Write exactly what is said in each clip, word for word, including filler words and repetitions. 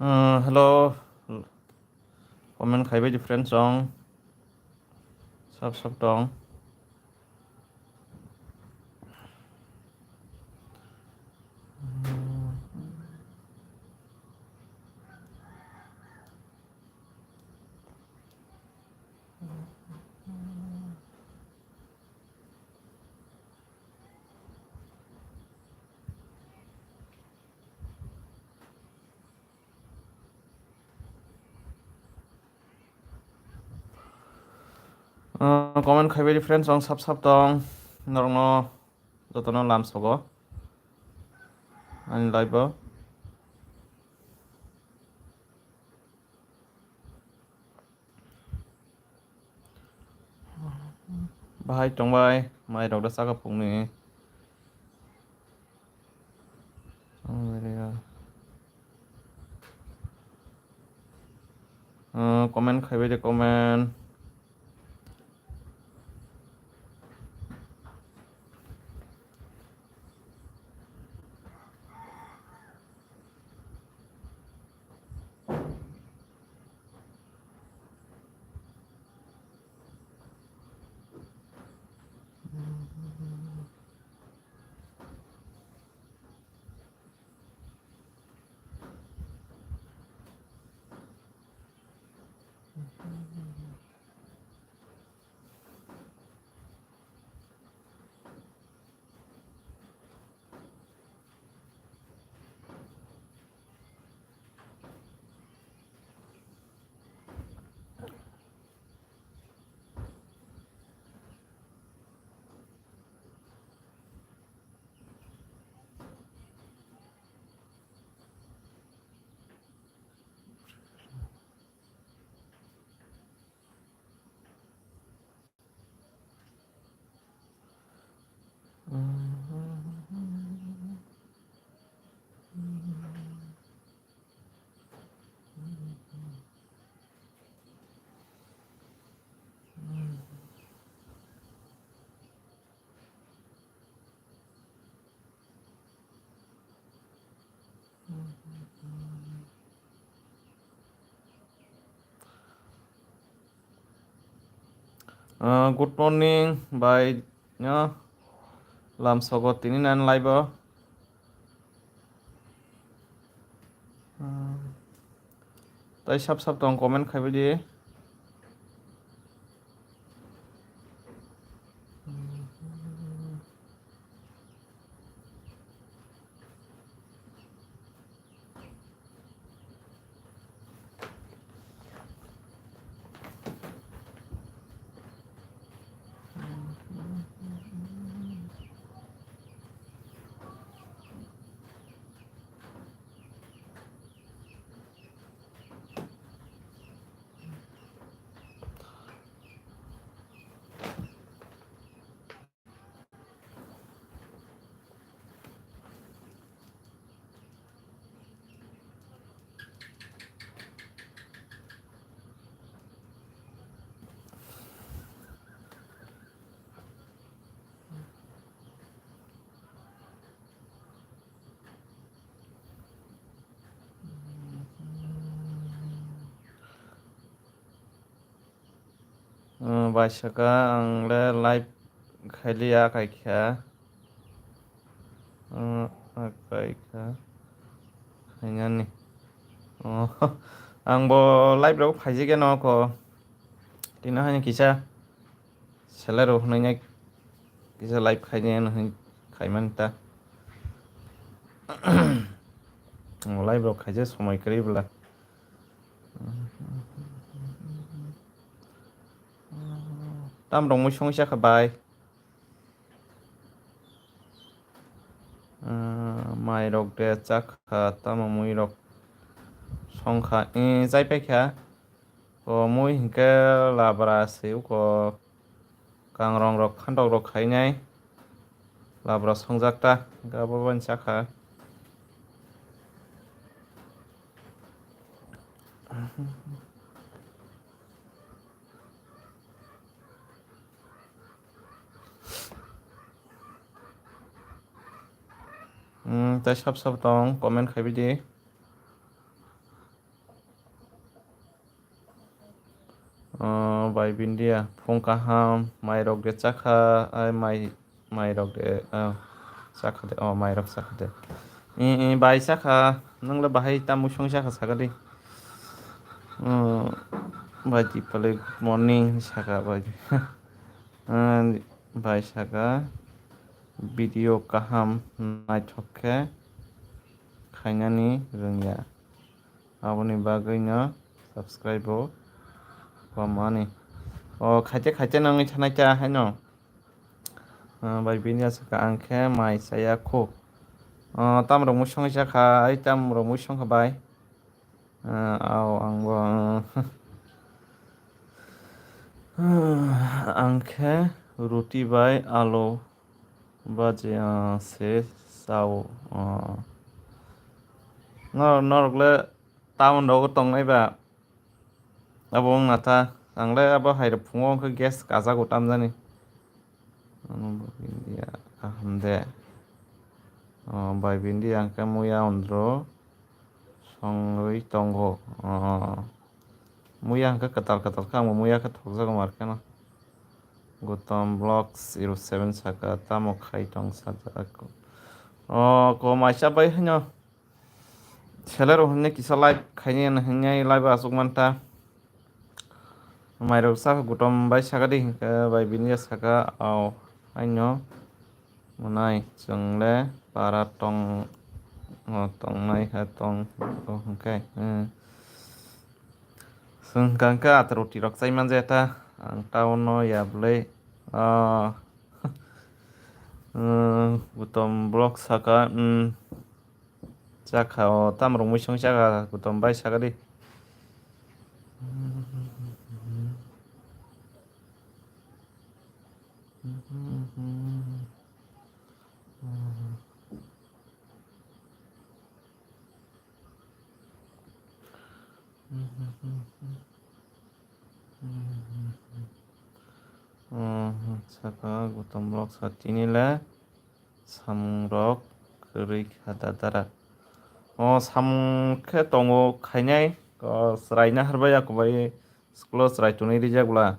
Uh, hello. Comment khaibai di friends song. Sab sab tong. Uh, comment khaibai di friends song sab sab tong. Norokno jotono lam sogo ani live o. Bahai tongbai, mai rok da saka phungni. Uh, comment khaibai de comment. Ah, good morning, bai, no, lam sogo tini nan live o. Ah, tai sab sab tong comment khaibai di. Umm, bai saka ang le live khailiya, kaikha. Umm, kaikha. Khainani. Oh, ang bo live rok phaijak ya noko. Tino hani kisa selai rok hwnwi nai kisa live khaini hwnwi khaimani ta. Ang bo live rok khaijak somoi kwrwi bwla. Tam rok mui songwi sakha bai. Ah, mai rok de chakha, tamo mui rok songkha, eh, chai paikha. O mui hinkhe labra se uko kangrong rok, khandok rok khainai. Labra songjak ta, hinkhe abo bai chakha. Hmm, tei sab sab tong, comment khaibai di. Oh, bai Bindia, phung kaham, mairok de chakha, ai mai, mairok de, oh, chakha de, oh, mairok chakha de. I, i, bai chakha, nang le bahai tam musong chakha saka di. Oh, bai Dipali, good morning, saka bai. Ah, bai saka, video kaham naithok khe khainani rwngya. Aboni bagwino subscribe bo komani. O khaite khaite nangwi thanai ta haino. Ah, bai bini aswk ang khe mai chaya khu. Ah, tam rok musong kha, ai tam rok musong kha bai. Ah, au ang bo, ah, ang khe ruti bai alu baji, ah, se sao. Ah. Nor-, norok le town rogo tongnai ba? Abo wngna ta. Ang le abo hai rok phungo wngkha gas kajago tamjani. Ano bo India kaham de. Oh, bai bindi ang khe muya ondro songwi tongo. Oh. Muya hwnkhe kwtal kwtal khe, ang bo muya khe thokjago mar kheno. Gotom Vlogs zero seven saka, tamo khai tong sajak. Oh, ko maisa bai haino. Seller rok hwnwi kisa live khaini hwnwi live o aswk manta. Mairok sakha Gotom bai saka di hwnkhe bai bini saka, au, haino mwnai chwng le para tong, o, tongnai kha tong o hwnkhe, hmm. Chwng hwnkha hwnkhe ato roti rok chai manja ta, ang town o ya bwlai, o, hmm, Gotom Vlog saka, hmm. Chakha o, tamo rok muisung chakha, Gotom bai saka di. Saka Gotom Vlog sa tini le. Samung rok kwrwi kha da dara. O samung khe tongo khainai, o chwrai na harbai ako bai school o chwrai tonwi rijak bwla.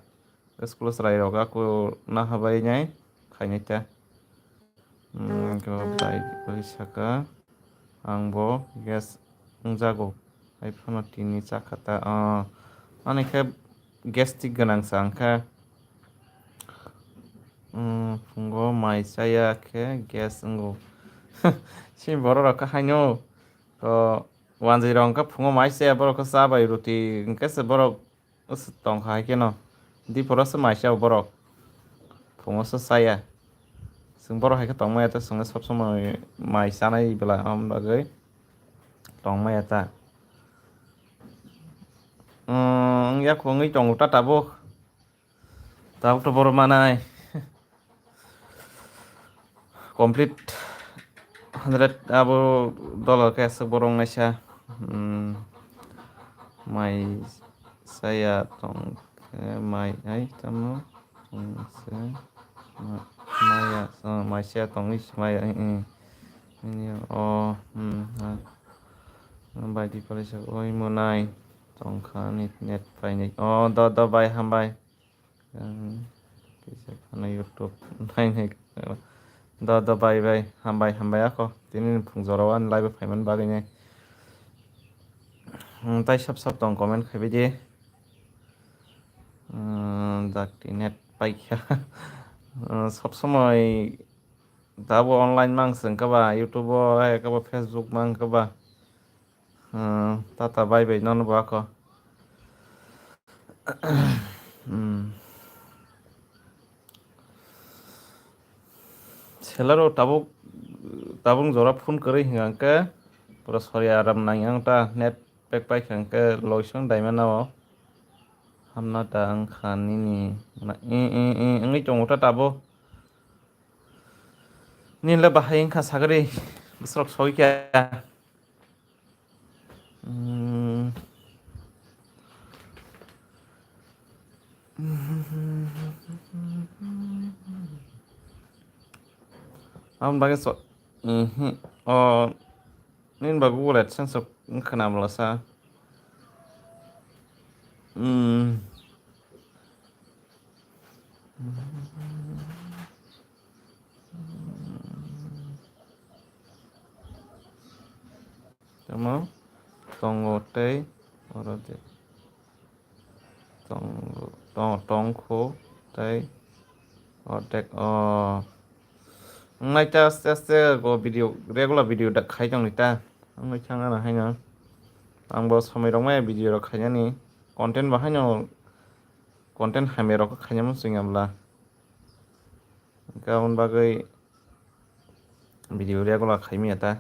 School o chwrai rok ako na habai nai khainai ta. Hmm, ko bai bai saka ang bo gas wngjago. Hai phano tini chakha ta, o, ani khe gastric gwnang sa ang khe. Hmm, phungo mai chaya khe gas wngo. Chini borok rok khe haino, to, wanjwi rok hwnkhe phungo mai chaya, borok khe cha bai roti hwnkhe se borok tongkha hai kheno. Diphoro se mai chao borok. Phungo se chaya. Chwng borok hai khe tongmaya ta, chwngno sob somoi mai chanai bwla, aboni bagwi tongmaya ta. Hmm, wngya kho wngwi tongo ta tabuk. Tabuk to borok manai. Complete hundred abo dollar khe aswk borok wngnaisa. Hmm. Mai saya tong khe mai ai tamo. Hmm, se ma-, maya, oh, mai saya tongwi se maya, eh, eh. Ini, oh, hmm, ha. Bai di pale sak, oi, monai. Tongkha, net, net painai. Oh, do, do, bai, hambai. Ang kisa phano YouTube nainai. Do, do, bai, bai. Hambai, hambai, ako. Tini ni phung jorao ani live o phaimani bagwi nai. Hmm, tai sab, sab tong comment khaibai di. Hmm, dakti net paikha. Hmm, sob somoi dabo online mang se wngkha ba, YouTube o hai wngkha ba, Facebook mang wngkha ba. Hmm, tata bai bai nono bo ako. Hmm. Seller o tabuk, tabuk jora phone kwrwi hwnkha hwnkhe pura sori aram nang yang ta net pack paikha hwnkhe loisong daimana o hamna ta wngkha nini i, i, i, wngwi tongo ta tabuk. Nini le bahai wngkha sagri bwswk sogwi kha. Hmm. Aboni bagwi so, mhm. O, nini bagwi Google AdSense rok wngkha na bwlasa? Hmm. Tamo tongo tei oro de tongo, tong-, tongkho tei ordek o. Wngnaita aste aste go video, regular video da khai tongni ta. Wngwi thang ano haino. Ang bo somoi rok maya video rok khainani. Content bo haino, content hamya rok khaina muchung ya bwla. Hwnkhe aboni bagwi video regular khaimaya ta.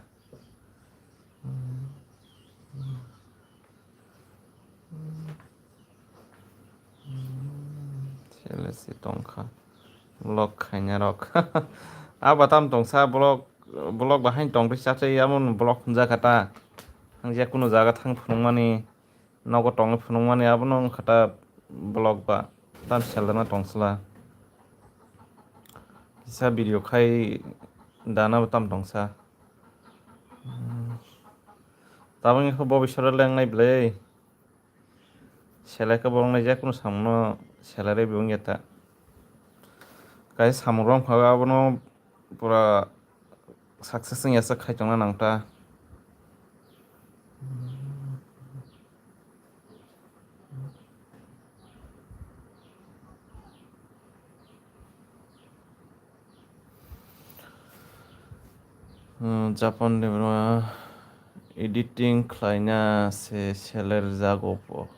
Sele se tongkha vlog khainarok. A batam tongsa vlog, vlog bahai tongtwi chatai, amo vlog hwnjakha ta. Ang je kunu jaga thang phunukmani. Nogo tongwi phunukmani abono wngkha ta vlog ba, tam selena tongsla. Kisa video khai dana bo tam tongsa. Hmm. Tabangni khe bo bisora lengnai bwlai. Selai khe boroknai je kunu samungo selai rwi bo wngya ta. Kaisa samung rok wngkha abono pura success wngya sak khai tongna nang ta. Hmm, Japan ni bwrwi editing khlaina se seler jago po.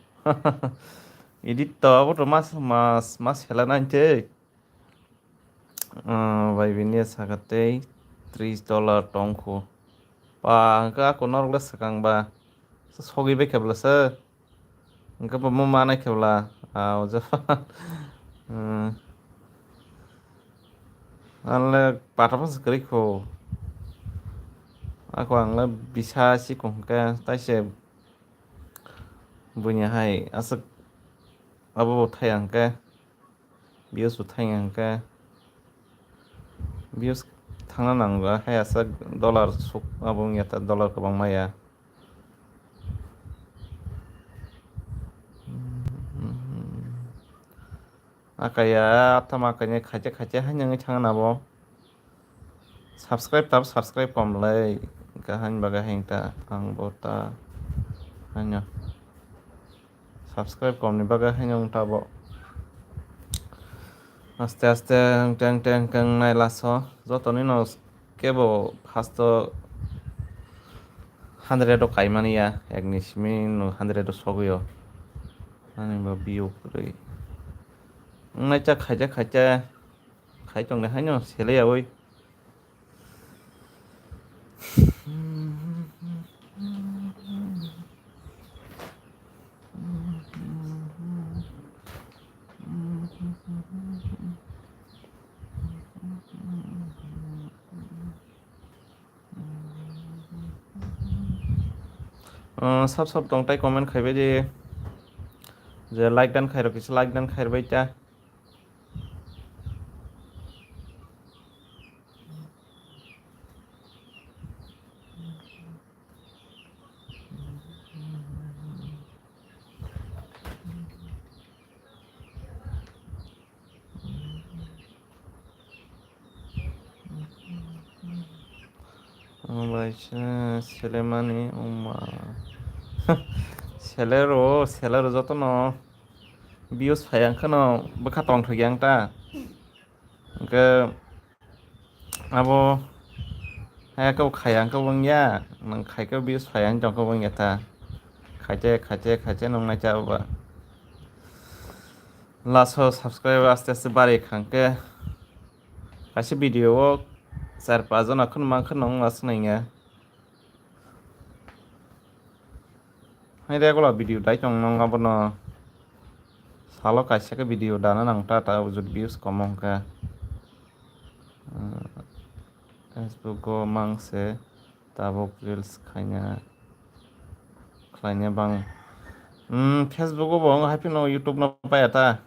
Edit to abo to mas, mas, mas selai nai tei. Ah, bai bini saka tei tris dollar tongkho. Pa, hwnkhe ako norok le swkang ba. Sogwi bai khe bwla se. Hwnkhe bo mo manai khe bwla. Ah, o Japan. Hmm. Ang le patapang se kwrwi kho. Ako ang le bisa si kho hwnkhe taise buini hai aswk abo bo thai hwnkhe. Views bo thangya hwnkhe, views thangna nango, hai aswk dollar suk abo wngya ta, dollar kwbangma ya. Akaya tamo akaini khaite khaite haino wngwi thangna bo. Subscribe tab subscribe kom lai, kaham bagwi hain ta ang bo ta haino. Subscribe kom ni bagwi haino wng ta bo. Aste aste wng teng teng teng nai laso. Joto ni no kebo first o hundred o kaimani ya, ek ni simi no hundred o sogwi o. Ani bo view kwrwi. Wng nai ta khaite khaite. Khai tongde haino selai yawi. Ah, sab sab tong tai comment khaibai di. Je like dan khairok kisa like dan khaibai ta. Omo bai se selemani wngma. Selero, selero jotono views phai ang kheno bwkha tongthok yang ta. Hwnkhe abo hai khe khai ang khe wngya, nwng khai khe views phai ang tong khe wngya ta. Khaite, khaite, khaite nung nai cha ba. Last o subscribe aste aste bari khang khe. Kaisa video o char pas jona kheno mang kheno wng aswk nai ya. Hai regular video dai tong nang abono. Salo kaisa khe video dana nang ta ta ujut views kom wng kha. Ah, Facebook o mang se. Tabuk reels khaina, khlaina bang. Hmm, Facebook o bo wng hai phano YouTube no paya ta.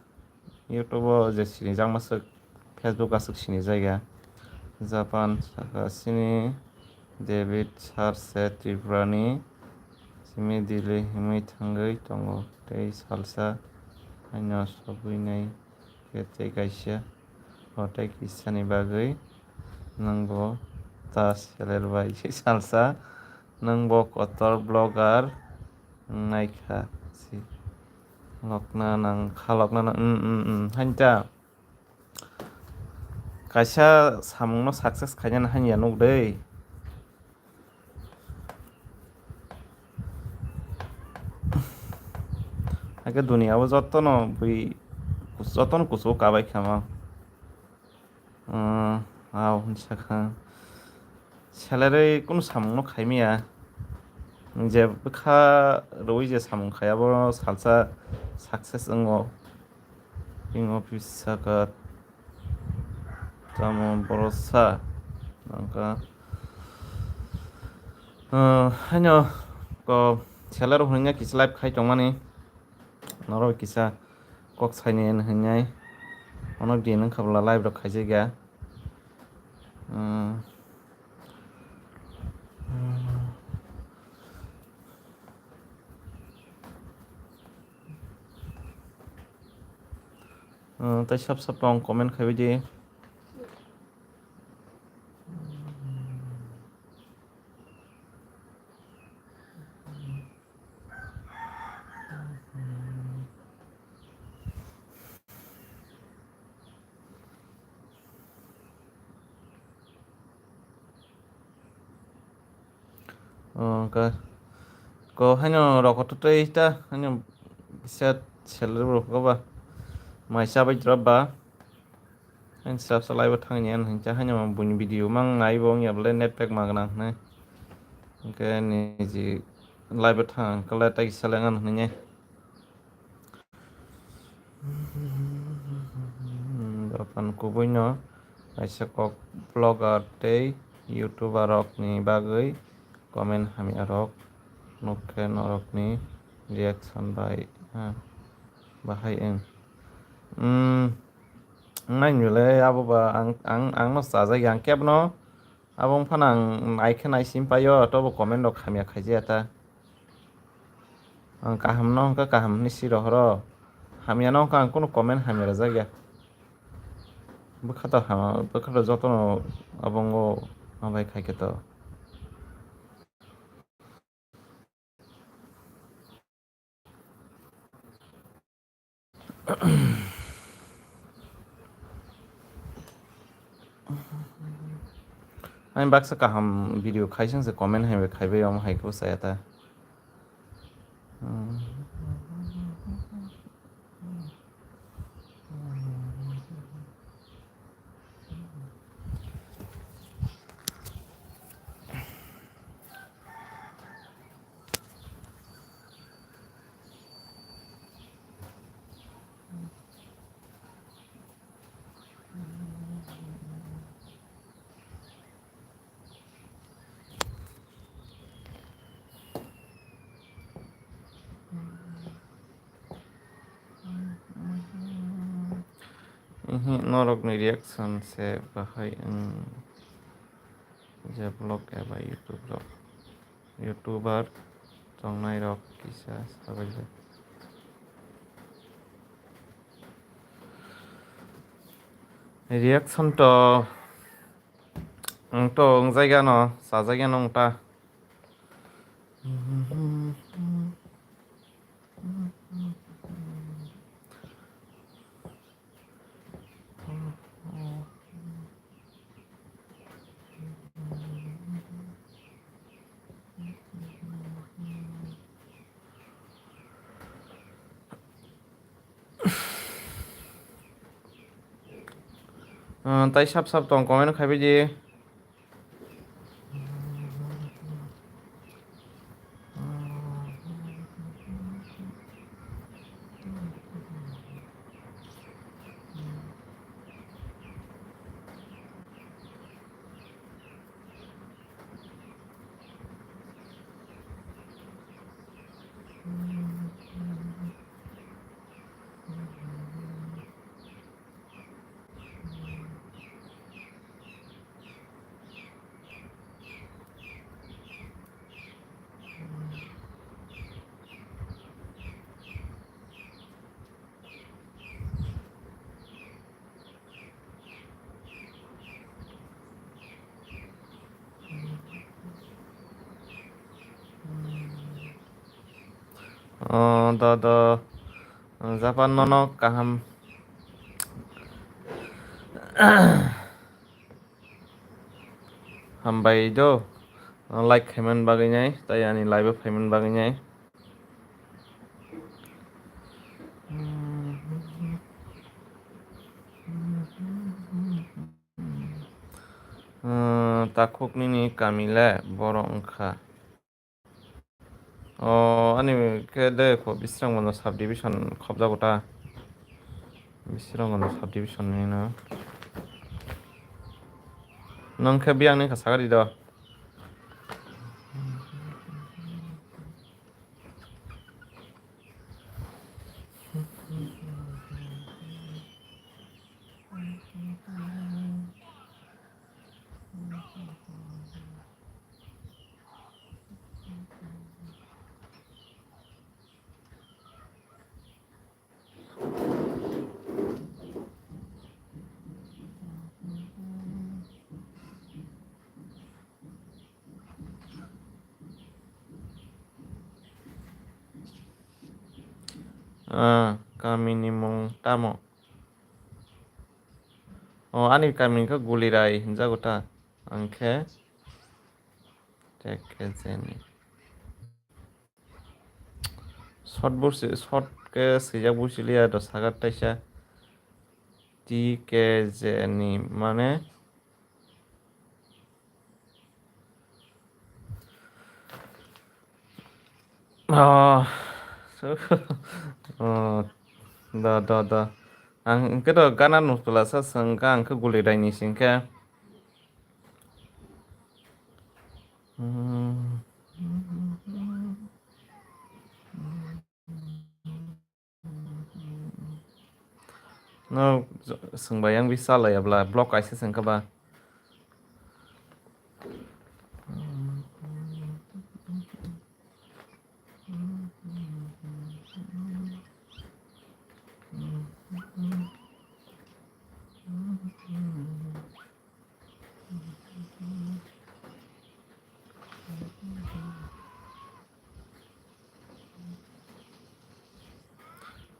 YouTube o je sini jang masuk, Facebook asuk sini jaiga. Japan saka sini David Sarse Tripura ni simi Delhi himwi thangwi tongo tei salsa haino sogwi nai. Khe tei kaisa hotai kisani bagwi nwng bo ta seler bai se salsa, nwng bo kotor vlogger wngnaikha si lokna nang kha lokna nang, mm, mm, mm, hain ta kaisa samungno success khainani hanya nuk de. Hakhe duniya o jotono bui, jotono kuchugo kabai khama. Umm, au hinsa kha. Salary kunu samungno khaimaya. Je bwkha rwi je samung khaiya bo salsa success wngo. Bini office saka tamo borosa nangkha. Ah, haino ko seller hwnwi kisa live khai tongmani. Norok kisa kok saini hwnwi. Ono din wngkha bwla live rok khaijakya. Hmm. Hmm, tei sab sab tong comment khaibai di. Oh, ka, ko haino rok tei ta haino kisa salary rok ba mai chabai drop ba. Haino srap sa live thang ni ano hincha haino buini video mang nai bo wngya bole net pack magna hwnwi. Hwnkhe niji live thang kala tai kisa le ano hwnwi. Dophano kubuino kaisa kok vlogger tei youtuber rokni bagwi comment hamya rok nukkhe norokni reaction bai, ha, bahai wng. Umm, wngnaino le abo ba ang, ang, angno chajakya ang kebno. Abo wngphano ang naikhe naisim paio, tobo comment rok hamya khaijaya ta. Ang kaham no hwnkha kaham hinwi si rohoro. Hamya no hwnkha ang kunu comment hamya rwjakya. Bwkha to hama, bwkha to jotono abo wngo, ma bai khaikhe to. Ani baksa kaham video khaisang se comment hai bai khaibai omo hai khe bwsaya ta. Norokni reaction se bahai wng je vlog eba YouTube rok, YouTuber tongnai rok kisa sabaijak. Reaction to wng to wngjakya no, chajakya no wng ta. Ah, tai sap sap tong comment khaibai di. O, do, do. Japan nono kaham. Hambai do. Like khaimani bagwi nai, tai ani live o phaimani bagwi nai. Takhuk nini kami le boro wngkha. O, ani khe de kho Bisrangbondo subdivision khobjago ta. Bisrangbondo subdivision ni no. Nang khe biyang ni kha sagadi do. Ah, kamini mung tamo? O, ani kami khe Gulirai hinjago ta. Ang khe T K J ni. Short bursi, short khe swijak bursiliya do sagat taisa T K J ni mane. Oh, so, oh, da, da, da. Ang hwnkhe do gana nukla sa sengkha, ang khe Gulirai ni sengkha. Hmm. No, swngbai yang bisa lai abla block kaisa sengkha ba.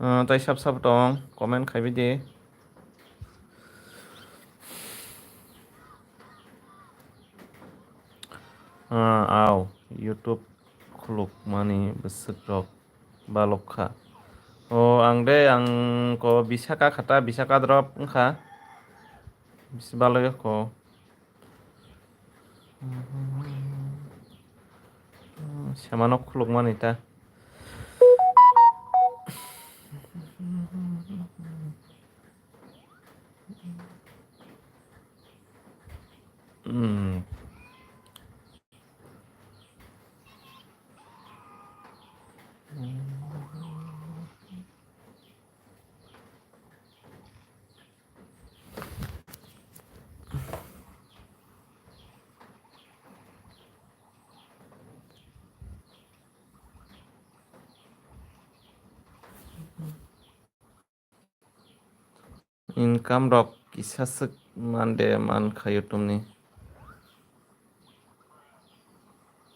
Ah, tai sab sab tong, comment khai bidi. Ah, au, YouTube khuluk mani bwswk rok balok kha. O, ang de, ang ko bisa ka khata, bisa ka drop wngkha. Bisi balok ko. Semano khulukmani ta. Hmm. Income rok kisa swk man de man kha YouTube ni.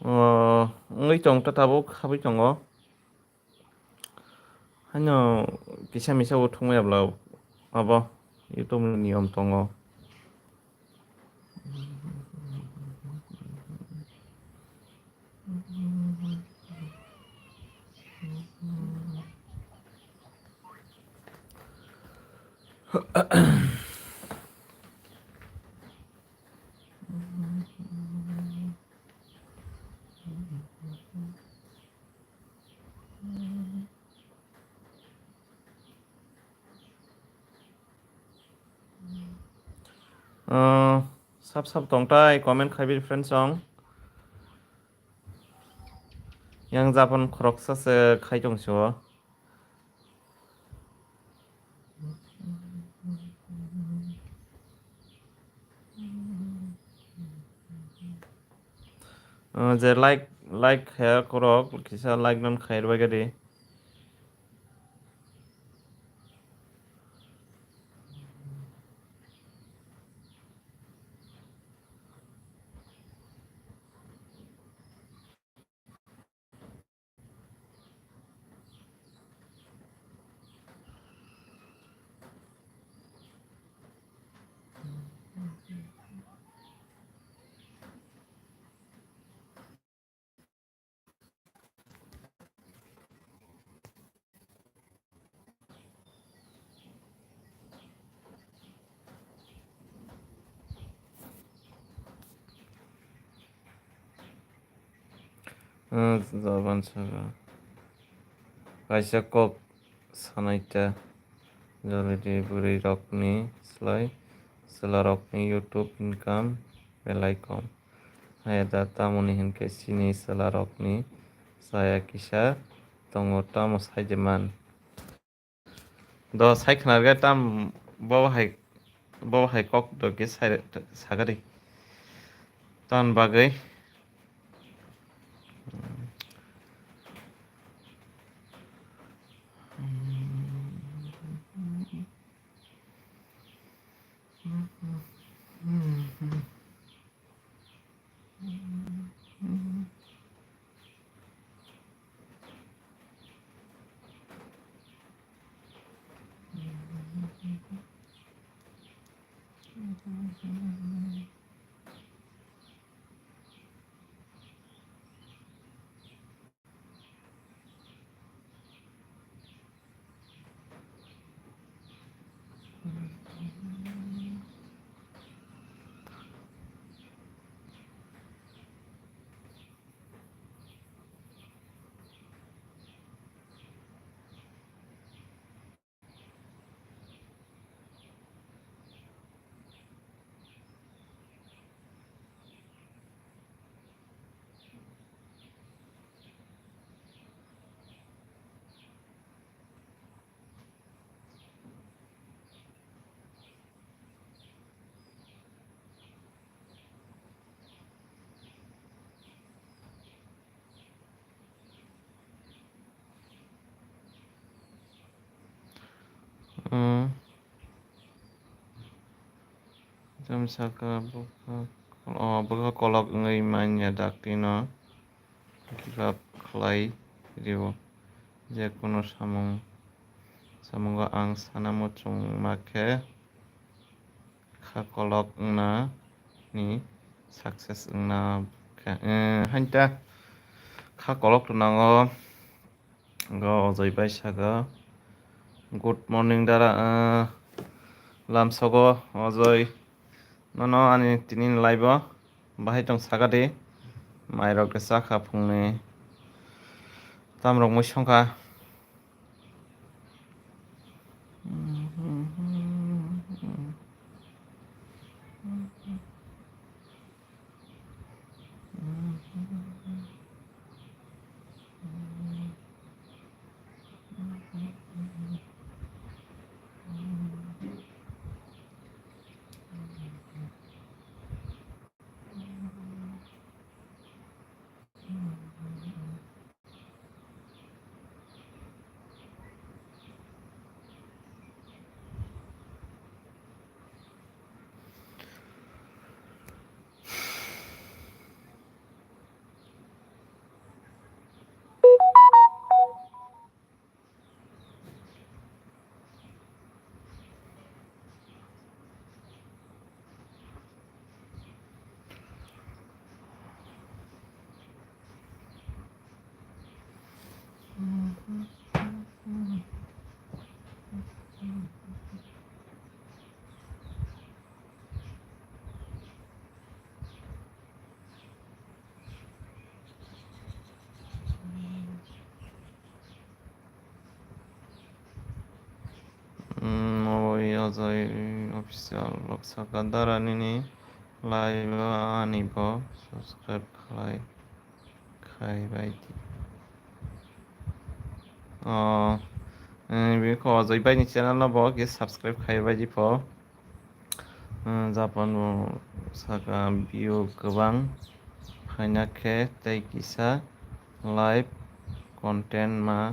O, wngwi tong ta tabuk, habwi tongo. Haino kisa misa bo thwngmaya bla abo YouTube ni niyom tongo. Ah, sab sab tongtai comment khai bidi friends song. Yang Japan khoroksa se khai tong si o. Ah, je like, like khaya korok, kisa like non khair bai gadi. Hmm, jaban saka. Kaisa kok sanai ta. Jolidi bwrwi rokni slai chwla rokni YouTube income belai kom. Haya da tamoni hinkhe chini chwla rokni chaya kisa tongo tamo sai de man. Do sai khna rwgwi tam bo hai, bo hai kok do khe sai, sagadi. Tan bagwi. Hmm. Jam saka bwkha, oh, bwkha kolok wngwi manya daktino give up khlai rio. Je kunu samung, samungo ang sana muchungma khe kha kolok wngna ni success wngna khe, eh, hain ta kha kolok to nango. Go Ojoi bai sago, "Good morning dara, eh, lamsogo Ojoi, nono ani tini live o bahai tong saka di, mairok de chakha phungni, tamrok mui songkha." Hmm, oi Ojoi official rok saka dara nini live o ani bo subscribe khlai, khai bai di. Oh, eh, bini kho Ojoi bai ni channel no bo ke subscribe khai bai di pho. Hmm, Japan bo saka view kwbang phaina khe tei kisa live content ma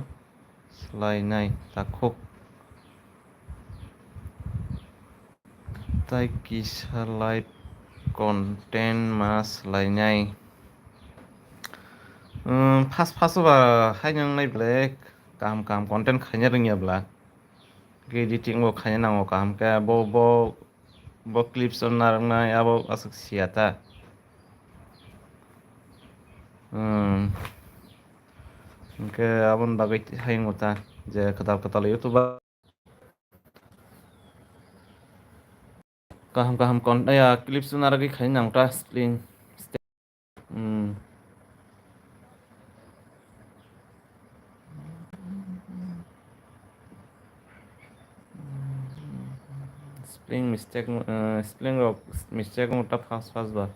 swlainai takhuk. Tai kisa live content ma swlainai. Hmm, first first ba hai nang nai belai kaham kaham content khaina rwngya bla. Editing bo khaina nango kaham khe bo, bo, bo clips o narwknai abo aswk siya ta. Hmm. Hwnkhe aboni bagwi hai wngo ta je kwtal kwtal YouTube kaham kaham con-, ya, clips narwgwi khaina nang ta screen. Hmm. Spelling mistake, uh, spelling rok mistake wngkha fast fast ba.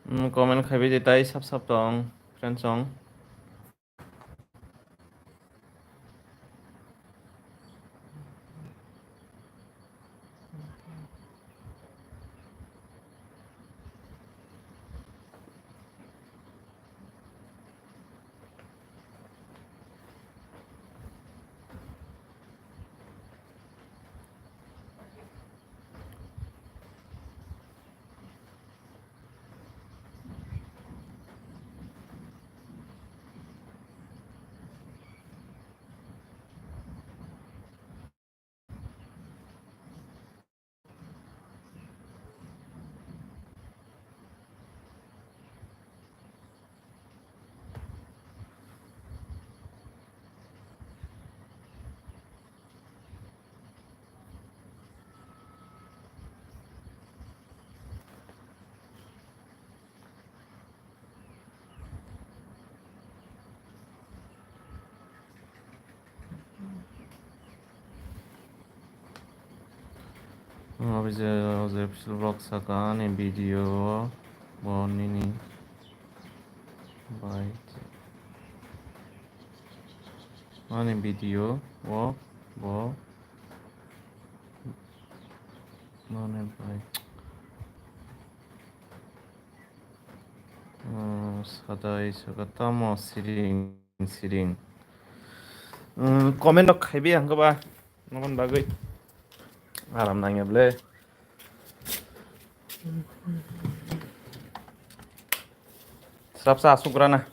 Hmm, comment khaibai di tai sap sap tong, friends song. Obo je, o je vlog saka ani video o bo nini bai ani video o bo nini bai. Hmm, sadai saka tamo siring siring. Hmm, comment rok khaibi ang ba nokon bagwi aram nangya ble. Srapsa asuk rana.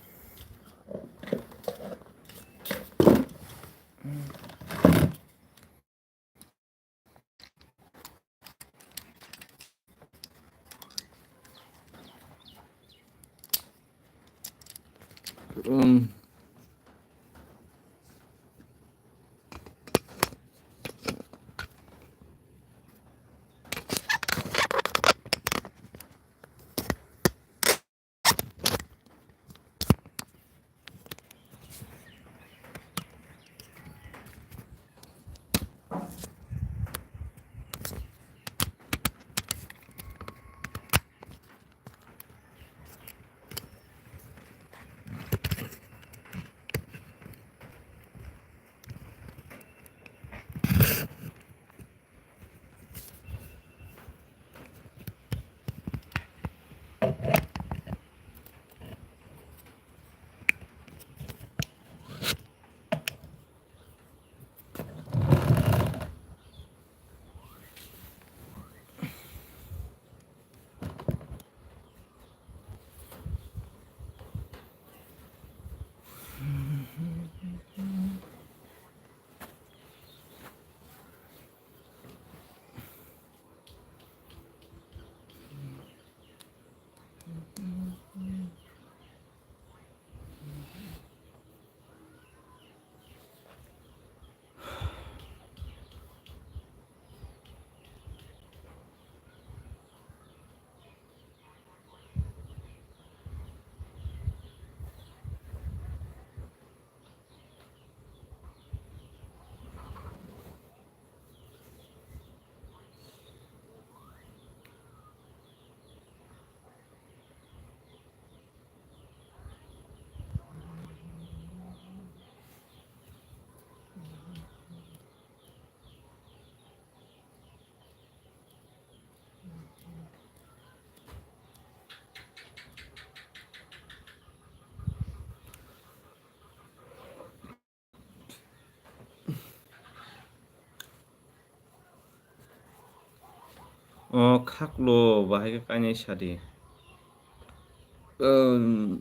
O khaklo bahai khe kainwi sadi.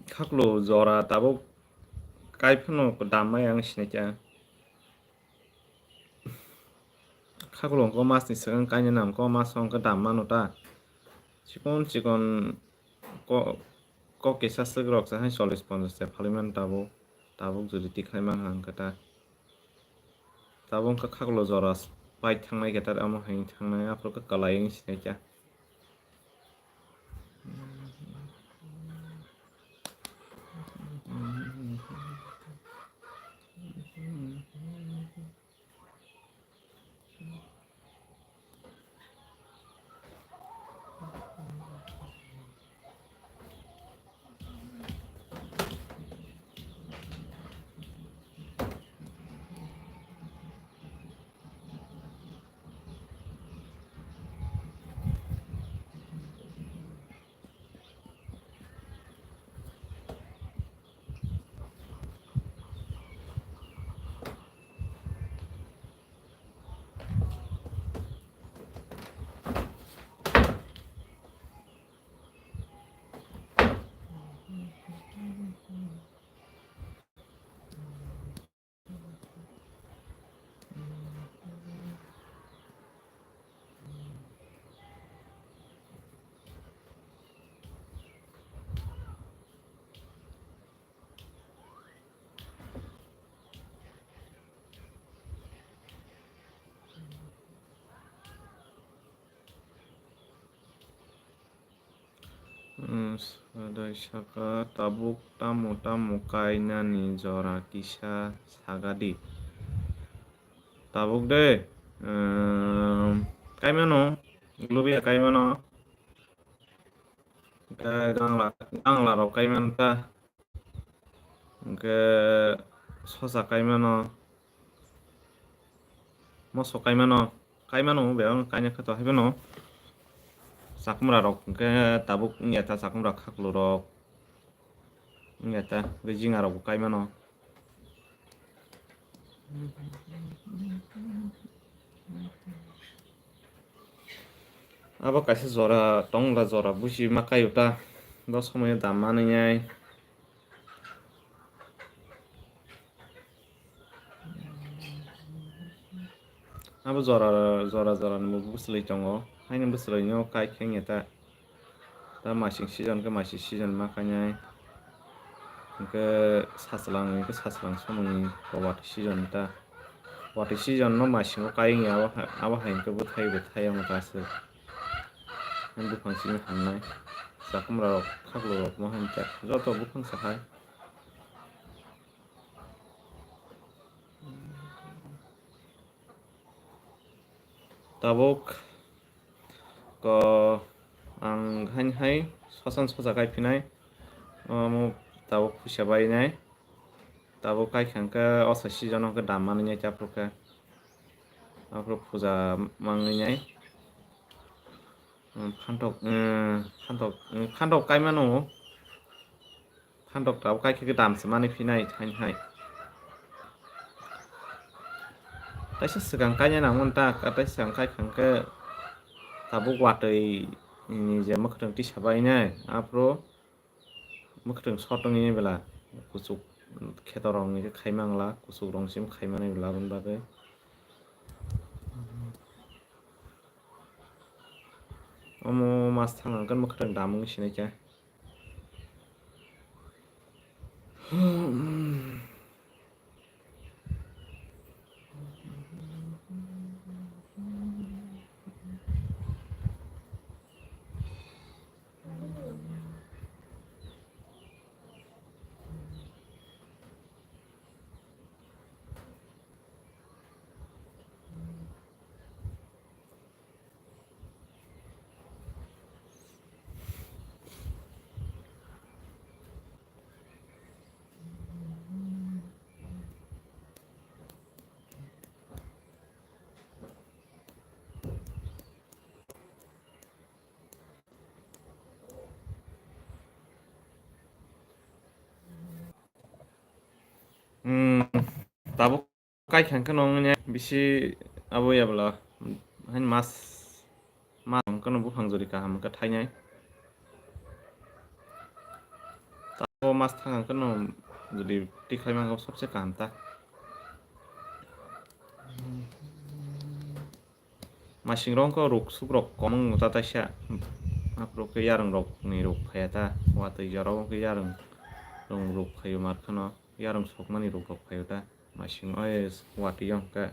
Khaklo jora tabuk kai phano dam maya wng sinai kha. Khaklo wngkha masni swkang kainwi na wngkha, o maso wngkha dam mano ta. Chikon chikon ko-, kok kisa swk rok se hai chollish ponchash ta phalwi mano tabuk. Tabuk jodi tikhlai mankha hwnkhe ta. Tabuk wngkha khaklo jora pai thangnai khe ta, omo hai thangnai, aphuru khe kwlai wng sinai kha. Hmm, sadai saka tabuk tamo tamo kainani jora kisa sagadi. Tabuk de, ehm, kaimano, lubiya kaimano. Hwnkhe gangla, gangla rok kaimanta. Hwnkhe sosa kaimano. Moso kaimano. Kaimano bebak kaina khe to haibano. Chakumra rok hwnkhe tabuk wngya ta, chakumra khaklu rok. Wngya ta, hwnkhe jinga rokbo kaimano. Abo kaisa jora tongla, jora busi ma kaio ta. Bo somoyo dam manwi nai. Abo jora, jora, jora ni bo bwswlwi tongo. Haini bwswlwi no kai khe wngya ta. Ta masing season khe masing season ma kainai. Hwnkhe sachwlang, hwnkhe sachwlang somoni watwi season ta. Watwi season no masingo kai wngya, abo hai, abo hai hwnkhe bwthai, bwthai wng ta aswk. Ani buphang simi hamnai. Chakumra rok, khaklu rok ma hwn ta. Joto buphang sa hai. Tabuk ko ang haini hai sosan sosa kai phinai, omo tabuk puisa bai nai, tabuk kai kha hwnkhe osa season o hwnkhe dam manwi nai, aphuru khe, aphuru puja manwi nai. Phantok, phantok, phantok kai mano. Phantok tabuk kai khe dam se manwi phinai thaini hai. Taisa swkang kaina nangmani ta, taisa swkang kai kha hwnkhe tabuk watwi ni je mwkhwtwng tisa bai nai, aphuru mwkhwtwng sot wngwi bela kuchuk kheto rok ni khe khai mangla, kuchuk rok sim khai mani bela aboni bagwi. Omo mas thang ang kan mwkhwtwng dam wngwi sinai khe. Hmm, tabuk kai kha hwnkhe no wngya bisi abo ya bwla hain mas, mas hwnkhe no buphang jori kaham hwnkhe thainai. Tabuk mas thang hwnkhe no jodi tikhlai mankha sobse kaham ta. Masing rok wngkha ruk suk rok kom wng ta taisa. Aphuru khe yarwng rok ni rok phaiya ta, watwi jora o khe yarwng rok phaiyo mar kheno, yarwng sokmani rok rok phaiyo ta, masing oi watwi o hwnkhe.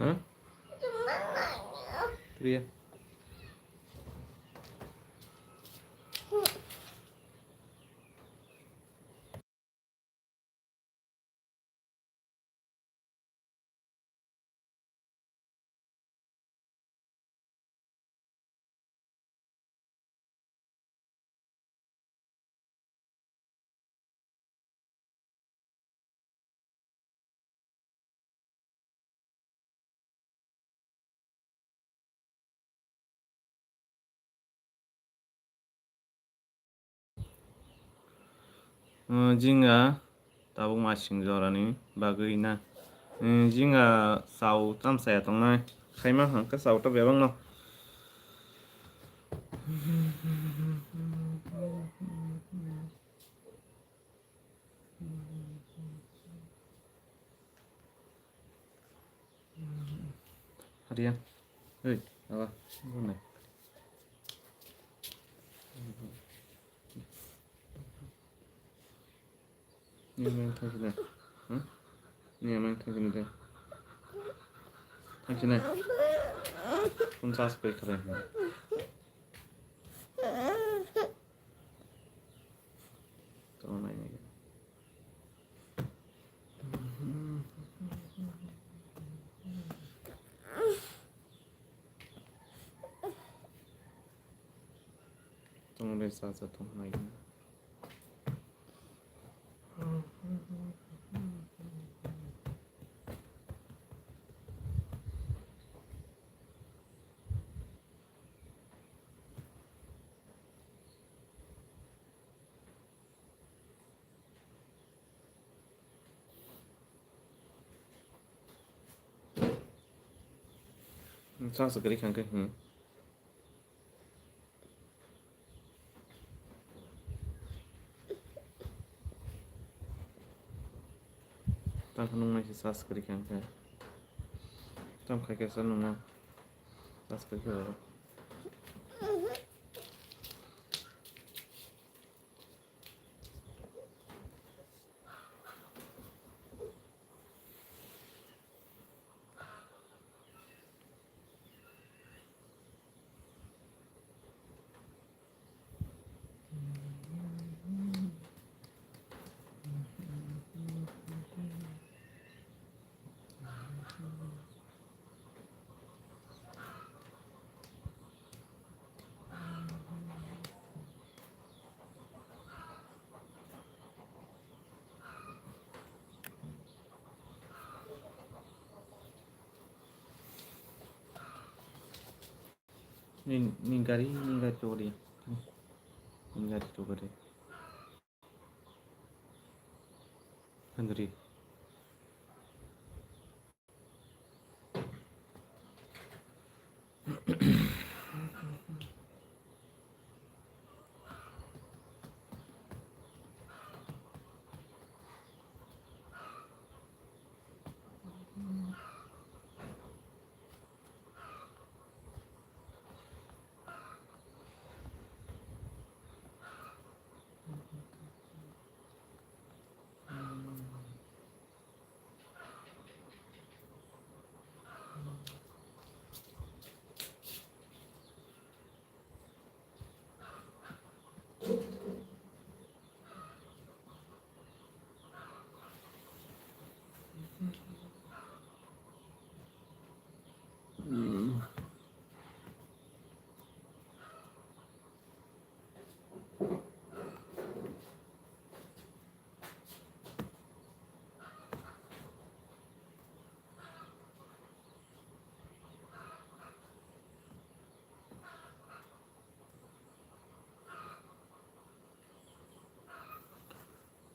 Hah? Priya. Jinga tabuk masing jorani bagwi na. Jinga chao tamsaya tongnai. Khaima hwnkhe chao ta bebakno. Hariya. Oi, awa. Bunai. Ni mang thang sini. Hmm? Ni mang thang sini de. Thang sini. Phone charge pai kare. Tong nai nai. Tong nai sa sa tong nai. Sa sa kari khang khe, hmm. Tang khe nung nai se charge kwrwi kha hwnkhe. Tamo khai kaisa nungma charge kwrwi khe. Ni, ni gari, ni gari chogri. Ni gari chogri. Handri.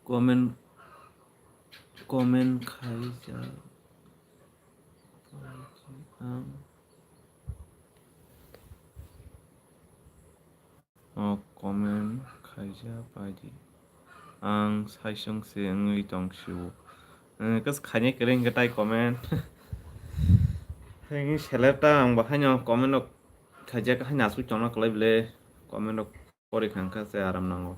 Comment, comment khaijak. Ang, o comment khaijak pai di. Ang saisong se wngwi tong sio. Eh, kas khainai kwrwi hwnkhe tai comment. Hwnwi select ta ang bo haino comment rok khaijak haino aswk tongna kwlai bwle comment rok. Pori kha wngkha se aram nango.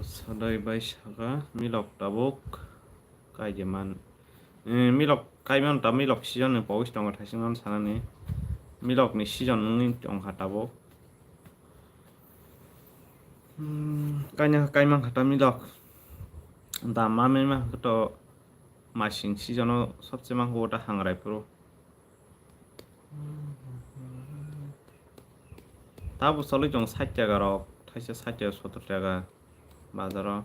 Sadai bai saka milok tabuk kaije man. Eh, milok kaiman ta milok season ni pogis tongo thaising man sanani. Milok ni season wngwi tongkha tabuk. Hmm, kaina kaiman kha ta milok. Da ma me ma to masing season o sobse ma ko ta hangrai pro. Tabuk salwi tong sait taka rok, thaisa sait taka sottor taka bazaro.